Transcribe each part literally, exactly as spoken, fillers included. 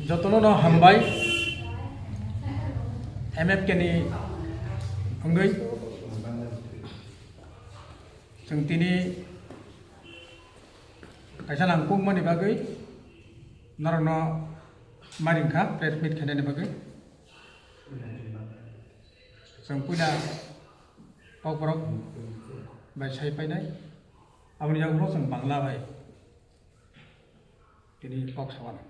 Jotono no hambai, M F K ni wngwi chwng tini kaisa nangkukmani bagwi norokno maring kha press meet khainani bagwi. Chwng puila kokborok bai sai painai, aboni yagulo chwng Bangla bai tini kok sawana.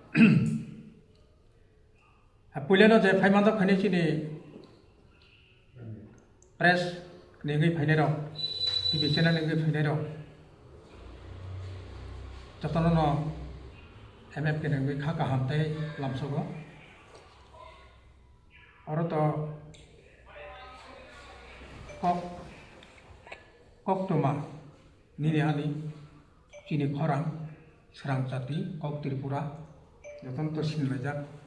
Ha, puilano je phaimanjak phainai chini press ni wngwi phainai rok, T V channel ni wngwi phainai rok, jotono no M F K ni wngwi kha kaham tei lamsogo. Oro to kok, koktwma nini ani chini khorang, srang jati, kok Tripura, jotono to sinlaijak.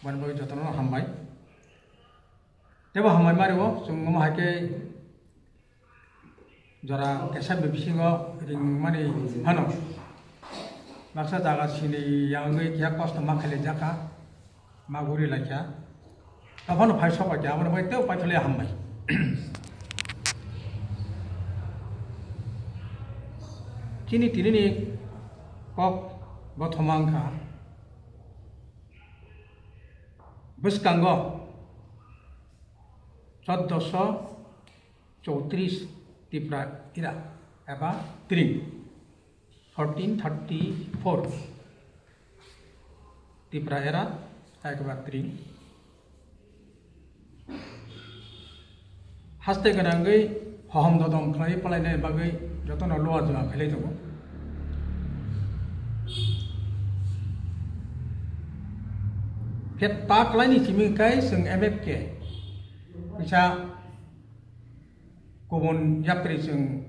Boni bagwi jotono hambai. Tebo hambai mario, chwng omo hai khe jora kesa bisingo ringmani phano baksa jaga sini yangwi kiya kosto ma khailai jaka, ma guri laikha. Taphano phai sok kha, aboni bai tebo paithole hambai. Chini tinini kok bothoma wngkha. Bwskango choddoso chowtris Tipra era eba tring, fourteen thirty-four Tipra era eba tring. Haste gwnangwi hohom dodom khlai palainai bagwi jotono luwa jua khailai tongo. Khe ta klaini simi kai chwng M F K kisa kubun yapri chwng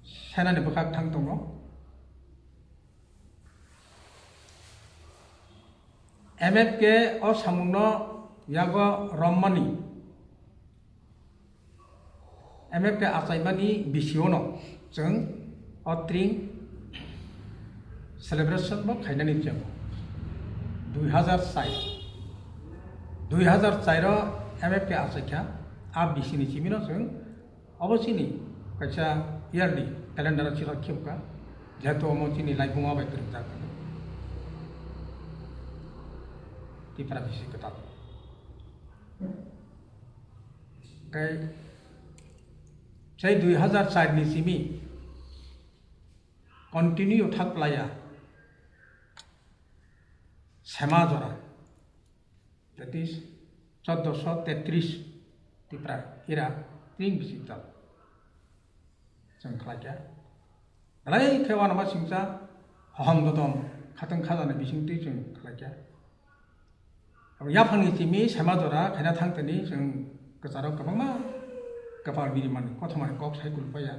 senani bwkhak thang tongo. M F K o samungno yago rommani, M F K achaimani bisiono chwng o tring celebration bo khainani chwng dui hazar char, dui hazar char o M F K achaikha, a bisini chimino chwng obo chini kaisa yearly calendar o chilok khibka, jehetu omo chini laibuma bai kwrwngjak Tipra bisi kwtal. Tei sei dui hazar char ni simi continue thak playa sema jora, that is choddoso tetris Tipra era tring bisi kwtal chwng khlaikha. Belai khe uanama singcha hohom dodom khatang khajani bisingtwi chwng khlaikha. Abo yaphangni chimi sema jora khaina thangtani chwng kwcharo kwbangma kwpal birimani kothomani kok sai kulupaiya.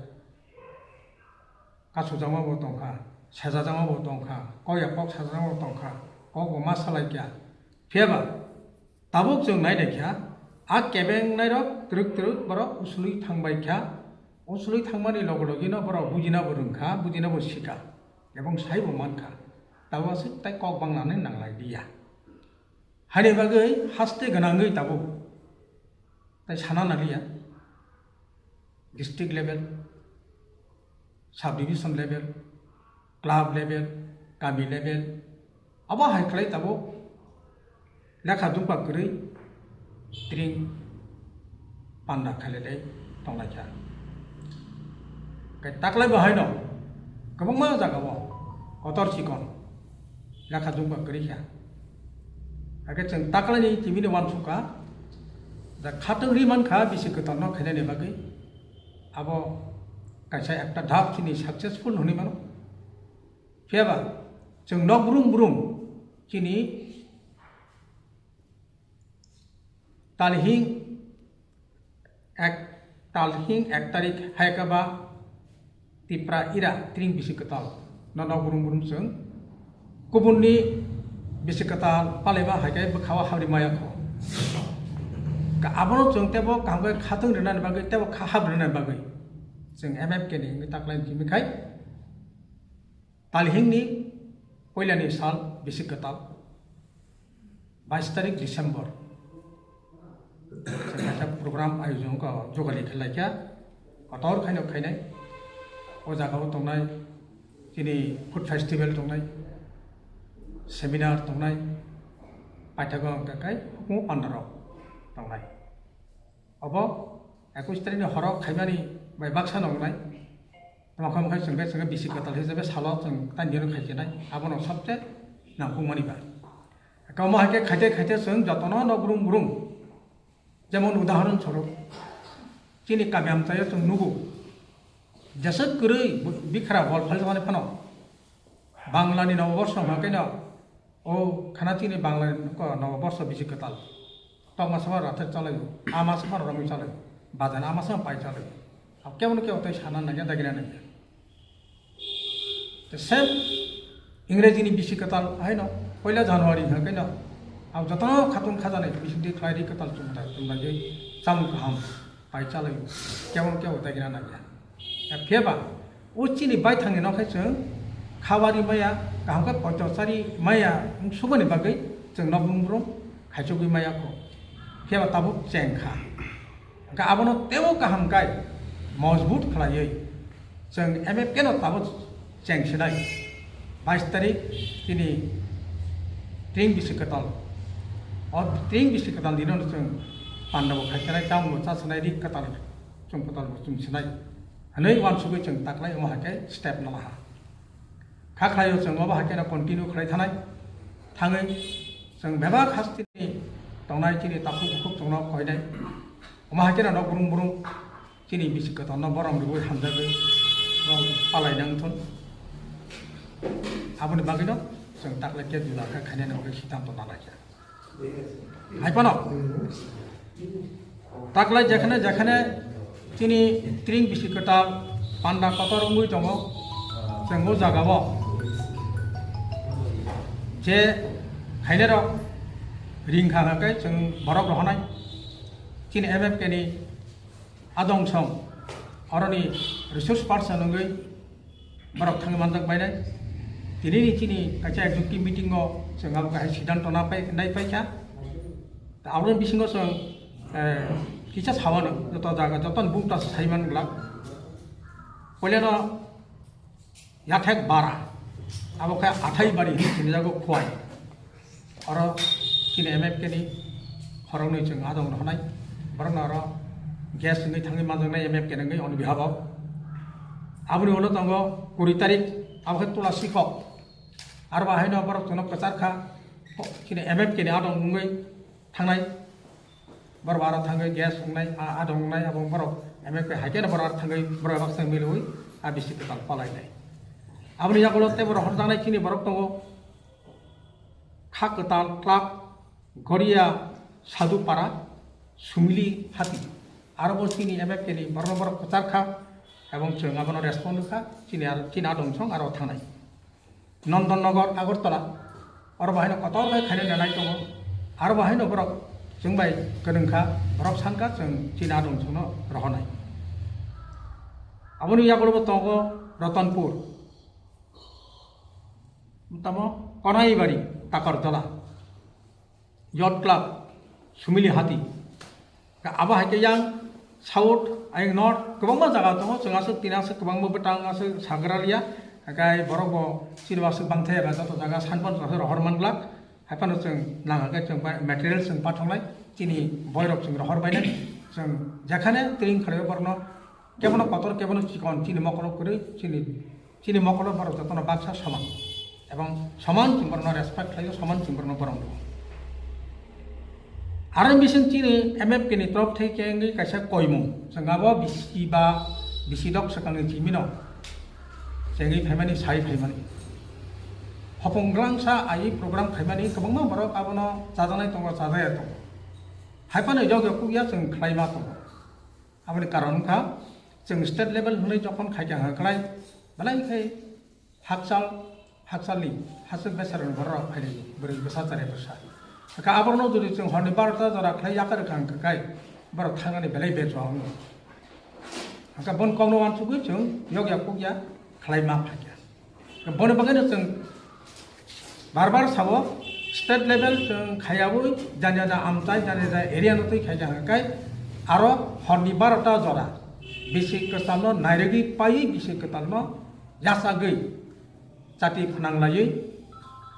Kachujakma bo tongkha, sejajakma bo tongkha, kok ya kok sajakma bo tongkha, kok bo ma salaikya. Phiyaba tabuk chwng nai naikha, a kebeng nairok twrwk twrwk borok usulwi thangbaikha, usulwi thangmani loge logino borok bujina bo rwngkha, bujina bo sikha, ebong sai bo mankha, tabuk aswk tai kok bangnani nanglai liya. Haini bagwi haste gwnangwi tabuk tai sana naliya, district level, sub division level, club level, kami level, abo hai khlai tabuk lekha jumpa kwrwi tring panda khailai tonglai kha. Kai taklai bo haino kwbangma jaga o kotor chikon lekha jumpa kwrwi kha. Hakhe chwng taklaini chimini uansukha, da khatwng ri mankha bisi kwtal no khainani bagwi. Abo kaisa ekta dhap chini successful hwnwi mano. Phiyaba chwng nok brum brum chini talhing ek, talhing ek tarik hai khe ba Tipra era tring bisi kwtal no nok brum brum chwng kubunni bisi kwtal palaiba hai khe bwkha o habri maya kho. Ka abono chwng tebo kaham khe khatwng rwnani bagwi tebo kha hab rwnani bagwi chwng M F K ni wngwi taklai chimi khai talhingni puilani sal bisi kwtal. bais tarik December, kaisa program ayojon kha, jogali khe laikha, kotor khaino khainai. O jagao tongnai chini food festival tongnai, seminar tongnai, paithago hwnkha khe hukumu pandarok tongnai. Obo ekush tarikni horo khaimani bai baksa nongnai. Tamo khe chwng khe, chwng khe bisi kwtal hisabe salo chwng tani jeno khaichinai. Abono sabse nangkukmani ba. Kamo hai khe khaite khaite chwng jotono no brum brum. Jemon udahoron soro. Chini kami amchaio chwng nugo. Jesa kwrwi bikhra bol phalmani phano. Banglani noboborso hwnkha khe no, o khana chini Banglani ko noboborso bisi kwtal. Tokma sama rathek chalaio, ama sama romwi chalaio, bajan ama sama pai chalaio. Ab kebo no kebo tei sana nangya, dagina nangya. The same Ingrejini bisi kwtal haino poila January hwnkha khe no, ab jotono khatun khajanai bisi twi khlai ri kwtal chumta chumlaiwi chamung kaham pai chalaio, kebo no kebo dagina nangya. Phiya ba, o chini baithangni nokhe chwng khabari maya, kaham khe poito chari maya wng sukmani bagwi chwng nok brum brum khaichugwi maya kho. Phiya ba tabuk cheng kha. Hwnkhe abono teibo kaham khe mojbut khlaiwi chwng M F K no tabuk cheng sinai. Bais tarik chini tring bisi kwtal. O tring bisi kwtal dino chwng pandabo khai sinai, chamungbo cha sinai, ri kwtal chwng kwtal bo chum sinai hwnwi uansugwi chwng taklai omo hai khe step no laha. Kha khlaio chwng obo hai kheno continue khlai thanai, thangwi chwng bebak hasteni tongnai chini takhuk bukhuk chwngno koinai. Omo hai kheno nok brum brum chini bisi kwtalno borom rwui hamjagwi borom palai nang thun. Aboni bagwino chwng taklai khe juda khe khainani bagwi siddhanto nalaikha. Hai phano taklai jekhane jekhane chini tring bisi kwtal panda kotor wngwi tongo, chwng o jagao je khainairok ring kha hwnkhe chwng borok rohornai chini M F K ni adong song oroni resource person wngwi borok thangwi manjak bainai. Tinini chini kaisa executive meeting o chwng abo kahai siddhanto na pai, nai paikha. Ta aboni bisingo chwng, eh, kisa sawano joto jaga, joto bukta sai man glak. Poilano yathek bara, abo khe athai bari hinwi sinijago Khowai. Oro chini M F K ni khoroknwi chwng adong rohornai, borokno oro guest wngwi thangwi manjaknai M F K ni wngwi on behalf of. Aboni ulo tongo kuri tarik, abo khe Tula Sikhok. Aro bo haino borok chwngno kwchar kha, chini M F K ni adong wngwi thangnai. Borok aro thangwi guest wngnai, a, adong wngnai, abo borok M F K hai kheno borok aro thangwi borok baksa milwi a bisi kwtal palainai. Aboni yagulo tei borok horjaknai chini borok tongo. Kha kwtal, Club Goria, Sadupara, Sumili Hati. Aro bo chini M F K ni borokno borok kwchar kha, ebong chwng abono respond kha, chini aro, chini adong song aro thangnai. Nondon Nogor, Agartala, oro bo haino kotor bai khaina nanai tongo. Aro bo haino borok chwng bai kwrwng kha, borok san kha chwng chini adong songno rohornai. Aboni yagulo bo tongo Ratanpur. Tamo Konaibari, Takarjala, Yacht Club, Sumili Hati. Abo hai khe yang South, ayang North, kwbangma jaga tongo, chwng aswk tini aswk kwbangma bwtang aswk sagra liya. Haikhe borok bo chini aswk bangthai eba joto jaga sanpon aswk rohor manglak. Haiphano chwng nang hwnkhe chwng bai material chwng pathoknai, chini boirok chwng rohor bainai. Chwng jekhane tring khlaio borokno, kebono kotor, kebono chikon, chini mokolo kwrwi, chini, chini mokolo borok jotono baksa soman. Ebong soman chwng borokno respect khlaio, soman chwng borokno borom rwo. Aro bising chini M F K ni torop thai khe wngwi kaisa koimung, chwng abo bisi ba bisi dok swkangni chimino chengwi phaimani, sai phaimani. Hopong glangsa ai program khaimani kwbangma borok abono chajaknai tongo, chajaya tongo. Haiphano yokya kukya chwng khlaima tongo. Aboni karon wngkha, chwng state level hwnwi jokhon khaikha hwnkhe belai khe hakchal, hakchalni hachwk besarokni bororok phainai, bwrwi bwsa, chari bwsa. Hwnkhe aborokno jodi chwng horni barota jora khlai yakarwkha hwnkhe kai borok thangnani belai bejua wngo. Hwnkhe boni kokno uansugwi chwng yokya kukya khlai ma phaikha. Boni bagwino chwng bar bar sao, State level chwng khaiyawi jani jani amchai jani jani area no twi khaijak hwnkhe aro horni barota jora bisi kwchalno nairogwi paiwi bisi kwchalno yachagwi chati phnang laiwi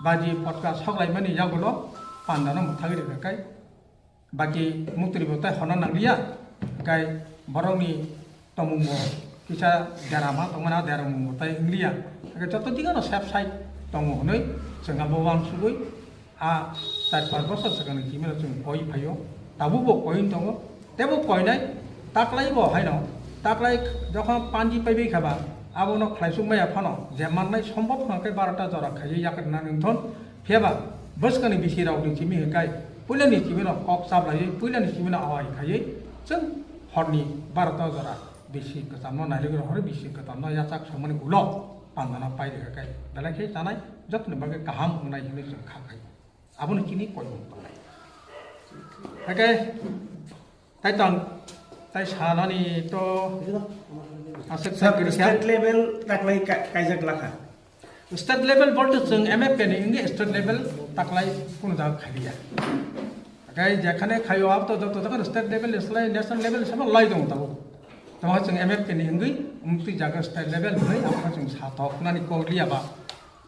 baji photka sok laimani yagulo pandano mwthagwi rwkha khe baki muktwi bo tai honna nangliya, hwnkhe borokni tongmungbo kisa derama tongmani, a deramungbo tai wngliya, hwnkhe joto digano sep side tongo hwnwi chwng abo uansugwi a char panch bosor swkangni chimino chwng koi phaio, tabukbo koi wng tongo, teibo koinai taklaibo haino, taklai jokhon panji paibai khaba abono khlaisuk maya phano je mannai sombot hwnkhe barota jora khaiwi yakarna nungthon. Phiya ba bwskangni bisi rokni simi hwnkhe puilani simino kok chaplaiwi, puilani simino awai khaiwi chwng horni barota jora bisi kwchamno nairogwi rohorwi bisi kwchamno yachak songmani ulo pandano pai rwkha khe belai khe chanai jotoni bagwi kaham wngnai hinwi chwng kha khai. Aboni chini koimung tongnai. Hwnkhe tai tong, tai sanani to aswk Sir, sir, state level taklai ka-, kaijak lakha. State level bolte chwng M F K ni wngwi state level taklai kunu jaga khaiya. Hwnkhe jekhane khaio abo to joto jokhon state level ni slai national level ni sama lai tongo tabuk. Tamo chwng M F K ni wngwi umtwi jaga state level hwnwi abo chwng sa thok nani kok liya ba.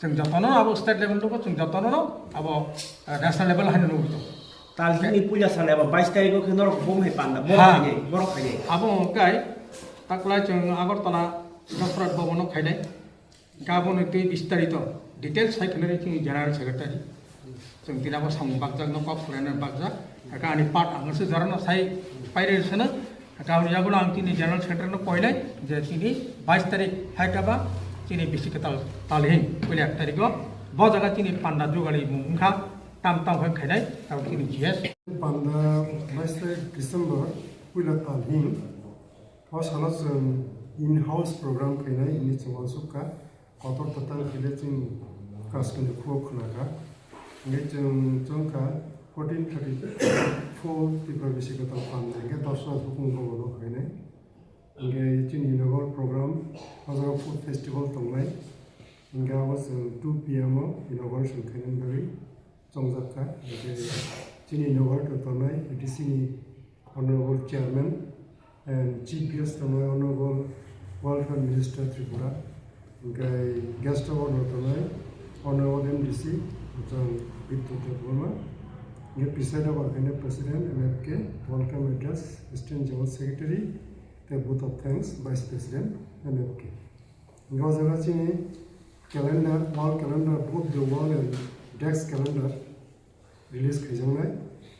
Chwng jotono abo state level nugo, chwng jotono abo, eh, national level haino nugo. Talhini puila sale abo bais tarikh o khe norok bom hai panda, borok Ha. khainai, borok khainai. Abo hwnkhe taklai chwng Agartala Dosrat Bhavan o khainai. Gaboni twi bistarito details hai khwnani chini General Secretary. Chwng tini abo samung bakjak no kok salaina bakjak. Hwnkhe ani part ang se jorano sai pairwi sano. Hwnkhe aboni yagulo ang chini General Secretary no koinai je chini bais tarik hai kaba chini bisi kwtal talhing puila ek tarik o bo jaga chini panda jugali mung wngkha tam tam hai khainai abo chini G S. Panda bais tarik December puila talhing. O salo chwng in-house program khainai hinwi chwng uansuk kha. Kotor kwtal khaile chwng kasukni khuk khna kha. Hwnkhe chwng chwng kha fourteen thirty-four Tripura bisi kwtal panda hwnkhe Dosra Bukung Bhavan o khainai. Hwnkhe chini inaugural program o jaga food festival tongnai. Hwnkhe abo chwng two P M o inauguration khainani bagwi chongjak kha. Hwnkhe chini inaugural tongnai A D C ni Honorable Chairman and Chief Guest tongnai Honorable Welfare Minister Tripura, hwnkhe Guest of Honor tongnai Honorable M D C Bhujang Bidyut Debbarma, hwnkhe Preside of Honor khainai President M F K, Welcome Address, Assistant General Secretary, tei Vote of Thanks, Vice President M F K. Hwnkhe o jaga chini calendar, wall calendar, both the wall and desk calendar, release khaijaknai.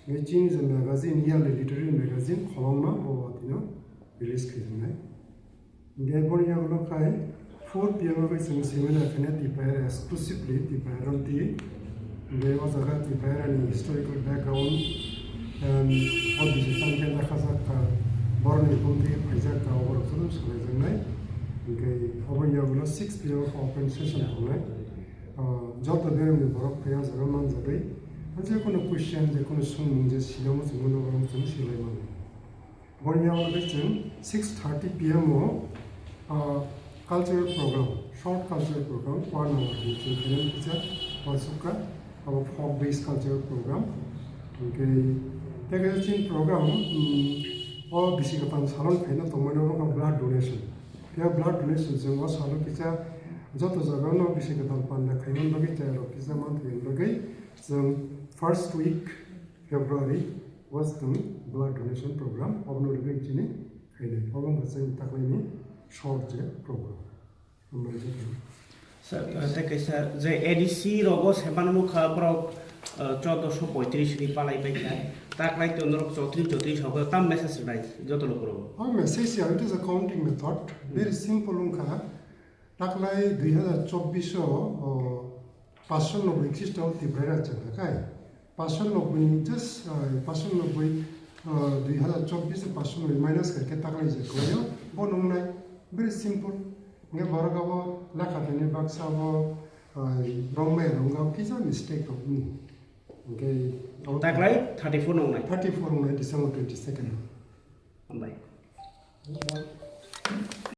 Hwnkhe chini je magazine, yearly literary magazine Kholongma, bo watino release khaijaknai. Hwnkhe boni yagulo khai four P M o khai chwng seminar khaina Tipraia exclusively Tipraia romtwi. Hwnkhe o jaga Tipraia ni historical background, em, o bisi tangkhe lakhajak kha, borokni bumtwi phaijak kha, oborok joto salaijaknai. Hwnkhe oboni yagulo six P M o open session tongnai. Ah, joto dhorom ni borok phai o jaga manjagwi, je kono question, je kono swngmung je sinamo chwng bono borok chwng silai mano. Boni yago khe chwng six thirty P M o, ah, cultural program, short cultural program, one hour ni chwng khainani kisa uansuk kha, abo folk based cultural program. Hwnkhe tei kaisa chini program, mm, o bisi kwtal salon khaina tongmani abo wngkha blood donation. Phiya blood donation chwng o salo kisa joto jaga no bisi kwtal panda khaimani bagwi chayarok kisa manthokna bagwi chwng first week February o chwng blood donation program obono rwgwi chini khainai. Obo wngkha chwng taklaini short je program. Hambai khe. Sir, uh, tei kaisa je A D C rogo se mano mokha borok, uh, chaudoso poitris ni palai pai kha. Taklai to norok chowtris chowtris hogo tam message rai joto lukurok. O message ya, it is a counting method. Very simple wngkha. Taklai dui hazar chobbish o, o, paanch sho nobboi Khristo Tipraira chwng kha kai. Paanch sho nobboi ni just, ah, paanch sho nobboi, ah, dui hazar chobbish paanch sho nobboi minus kha khe taklai je khlaio, bo nungnai. Very simple. Hwnkhe borok abo lekha tongni baksa bo, ah, wrong maya wrong kisa mistake tongmani. Hwnkhe abo taklai thirty-four nungnai. Thirty-four nungnai December twenty-second. Hambai.